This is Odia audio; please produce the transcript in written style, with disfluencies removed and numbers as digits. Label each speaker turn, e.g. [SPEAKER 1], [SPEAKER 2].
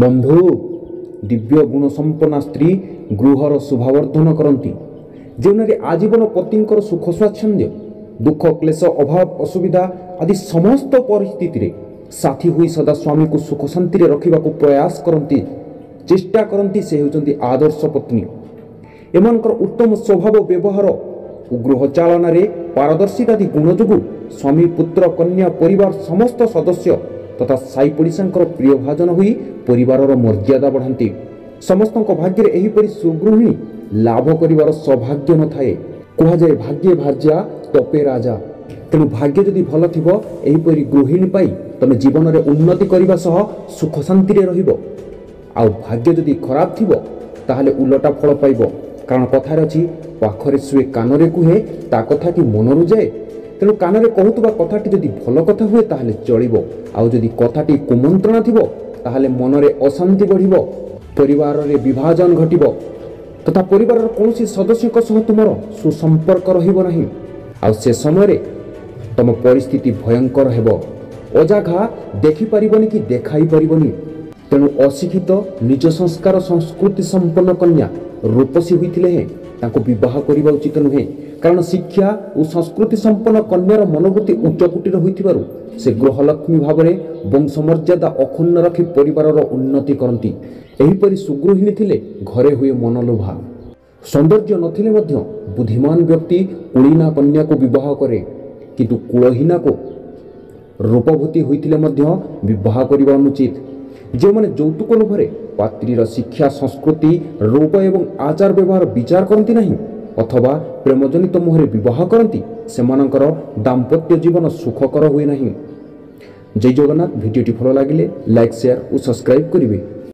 [SPEAKER 1] ବନ୍ଧୁ, ଦିବ୍ୟ ଗୁଣସମ୍ପନ୍ନା ସ୍ତ୍ରୀ ଗୃହର ଶୋଭାବର୍ଦ୍ଧନ କରନ୍ତି। ଯେଉଁ ନାରୀ ଆଜୀବନ ପତିଙ୍କର ସୁଖ ସ୍ୱାଚ୍ଛନ୍ଦ୍ୟ, ଦୁଃଖ କ୍ଲେଶ, ଅଭାବ ଅସୁବିଧା ଆଦି ସମସ୍ତ ପରିସ୍ଥିତିରେ ସାଥୀ ହୋଇ ସଦା ସ୍ୱାମୀକୁ ସୁଖ ଶାନ୍ତିରେ ରଖିବାକୁ ପ୍ରୟାସ କରନ୍ତି, ଚେଷ୍ଟା କରନ୍ତି, ସେ ହେଉଛନ୍ତି ଆଦର୍ଶ ପତ୍ନୀ। ଏମାନଙ୍କର ଉତ୍ତମ ସ୍ୱଭାବ, ବ୍ୟବହାର ଓ ଗୃହ ଚାଳନାରେ ପାରଦର୍ଶିତା ଆଦି ଗୁଣ ଯୋଗୁଁ ସ୍ୱାମୀ, ପୁତ୍ର, କନ୍ୟା, ପରିବାର ସମସ୍ତ ସଦସ୍ୟ ତଥା ସାଇ ପଡ଼ିଶାଙ୍କର ପ୍ରିୟଭାଜନ ହୋଇ ପରିବାରର ମର୍ଯ୍ୟାଦା ବଢ଼ାନ୍ତି। ସମସ୍ତଙ୍କ ଭାଗ୍ୟରେ ଏହିପରି ସୁଗୃହିଣୀ ଲାଭ କରିବାର ସୌଭାଗ୍ୟ ନଥାଏ। କୁହାଯାଏ, ଭାଗ୍ୟେ ଭାର୍ଯ୍ୟା ତପେ ରାଜା। ତେଣୁ ଭାଗ୍ୟ ଯଦି ଭଲ ଥିବ, ଏହିପରି ଗୃହିଣୀ ପାଇ ତମେ ଜୀବନରେ ଉନ୍ନତି କରିବା ସହ ସୁଖ ଶାନ୍ତିରେ ରହିବ। ଆଉ ଭାଗ୍ୟ ଯଦି ଖରାପ ଥିବ, ତାହେଲେ ଉଲଟା ଫଳ ପାଇବ। କାରଣ କଥାରେ ଅଛି, ପାଖରେ ଶୁଏ କାନରେ କୁହେ, ତା କଥା କି ମନରୁ ଯାଏ? ତେଣୁ କାନରେ କହୁଥିବା କଥାଟି ଯଦି ଭଲ କଥା ହୁଏ, ତାହେଲେ ଚଳିବ। ଆଉ ଯଦି କଥାଟି କୁମନ୍ତ୍ରଣା ଥିବ, ତାହେଲେ ମନରେ ଅଶାନ୍ତି ବଢ଼ିବ, ପରିବାରରେ ବିଭାଜନ ଘଟିବ ତଥା ପରିବାରର କୌଣସି ସଦସ୍ୟଙ୍କ ସହ ତୁମର ସୁସମ୍ପର୍କ ରହିବ ନାହିଁ। ଆଉ ସେ ସମୟରେ ତମ ପରିସ୍ଥିତି ଭୟଙ୍କର ହେବ। ଅଜାଘା ଦେଖିପାରିବନି କି ଦେଖାଇ ପାରିବନି। ତେଣୁ ଅଶିକ୍ଷିତ, ନିଜ ସଂସ୍କାର ସଂସ୍କୃତି ସମ୍ପନ୍ନ କନ୍ୟା ରୂପସୀ ହୋଇଥିଲେ ହେଁ ତାଙ୍କୁ ବିବାହ କରିବା ଉଚିତ ନୁହେଁ। କାରଣ ଶିକ୍ଷା ଓ ସଂସ୍କୃତି ସମ୍ପନ୍ନ କନ୍ୟାର ମନୋବୃତ୍ତି ଉଚ୍ଚକୋଟୀର ହୋଇଥିବାରୁ ସେ ଗୃହଲକ୍ଷ୍ମୀ ଭାବରେ ବଂଶମର୍ଯ୍ୟାଦା ଅକ୍ଷୁଣ୍ଣ ରଖି ପରିବାରର ଉନ୍ନତି କରନ୍ତି। ଏହିପରି ସୁଗୃହିଣୀ ଥିଲେ ଘରେ ହୁଏ ମନଲୋଭା। ସୌନ୍ଦର୍ଯ୍ୟ ନଥିଲେ ମଧ୍ୟ ବୁଦ୍ଧିମାନ ବ୍ୟକ୍ତି କୁଳୀନା କନ୍ୟାକୁ ବିବାହ କରେ, କିନ୍ତୁ କୁଳହୀନାକୁ ରୂପବତୀ ହୋଇଥିଲେ ମଧ୍ୟ ବିବାହ କରିବା ଅନୁଚିତ। ଯେଉଁମାନେ ଯୌତୁକ ଲୋଭରେ ପାତ୍ରୀର ଶିକ୍ଷା, ସଂସ୍କୃତି, ରୂପ ଏବଂ ଆଚାର ବ୍ୟବହାର ବିଚାର କରନ୍ତି ନାହିଁ ଅଥବା ପ୍ରେମଜନିତ ମୋହରେ ବିବାହ କରନ୍ତି, ସେମାନଙ୍କର ଦାମ୍ପତ୍ୟ ଜୀବନ ସୁଖକର ହୁଏ ନାହିଁ। ଜୟ ଜଗନ୍ନାଥ। ଭିଡ଼ିଓଟି ଭଲ ଲାଗିଲେ ଲାଇକ୍, ସେୟାର ଓ ସବସ୍କ୍ରାଇବ୍ କରିବେ।